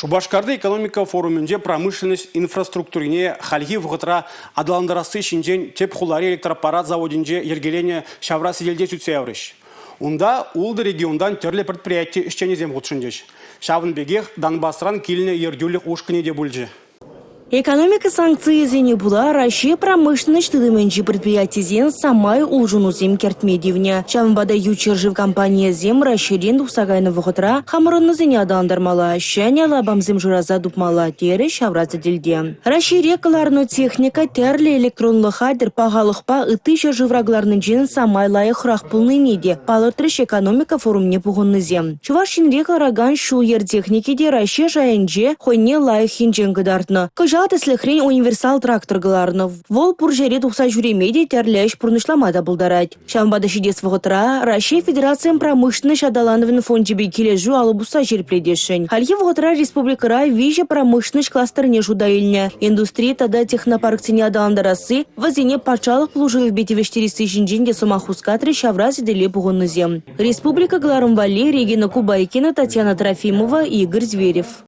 Шупашкарти экономика форумӗнче промышленность инфраструктурине хальхи вӑхӑтра аталантарасси ҫинчен тӗп хулари электроаппарат заводӗнче йӗркеленӗ ҫавра сӗтелте сӳтсе яврӗҫ. Унта ултӑ регионтан тӗрлӗ предприяти ӗҫченӗсем хутшӑнчӗҫ. Ҫавӑн пекех Донбасран килнӗ ертӳлӗх ушкӑнӗ те пулчӗ. Экономика санкцийӗсене пула Раҫҫей промышленноҫ тытӑмӗнчи предприятисен самай улшӑнусем кӗртме тивнӗ. Ҫавӑнпа та ют ҫӗршыв компанийӗсем Раҫҫейрен тухса кайнӑ вӑхӑтра хамӑрӑннисене аталантармалла, ҫӗнӗ лапамсем шыраса тупмалла терӗҫ ҫавра сӗтелте. Раҫҫейре кӑларнӑ техника тӗрлӗ электронлӑ хатӗр пахалӑхпа ытти ҫӗршывра кӑларнинчен самай лайӑхрах пулнине те палӑртрӗҫ экономика форумне пухӑннисем. Чӑваш Енре кӑларакан ҫул-йӗр техники те Раҫҫей шайӗнче хӑйне лайӑх енчен кӑтартнӑ. Кӑҫал, тӗслӗхрен, универсал трактор кӑларнӑ. Вӑл пур ҫӗре тухса ҫӳреме те, тӗрлӗ ӗҫ пурнӑҫлама та пултарать. Ҫавӑнпа та ҫитес вӑхӑтра Раҫҫей Федерацийӗн промышленноҫ аталанӑвӗн фончӗпе килӗшӳ алӑ пусса ҫирӗплетесшӗн. Хальхи вӑхӑтра республикӑра виҫӗ промышленноҫ кластерне шута илнӗ. Индустри тата технопарксене аталантарасси, вӗсене патшалӑх пулӑшӑвӗпе тивӗҫтересси ҫинчен те сӑмах хускатрӗҫ ҫавра сӗтеле пухӑннисем. Республика кӑларӑм валли Регина Кубайкина, Татьяна Трофимова, Игорь Зверев.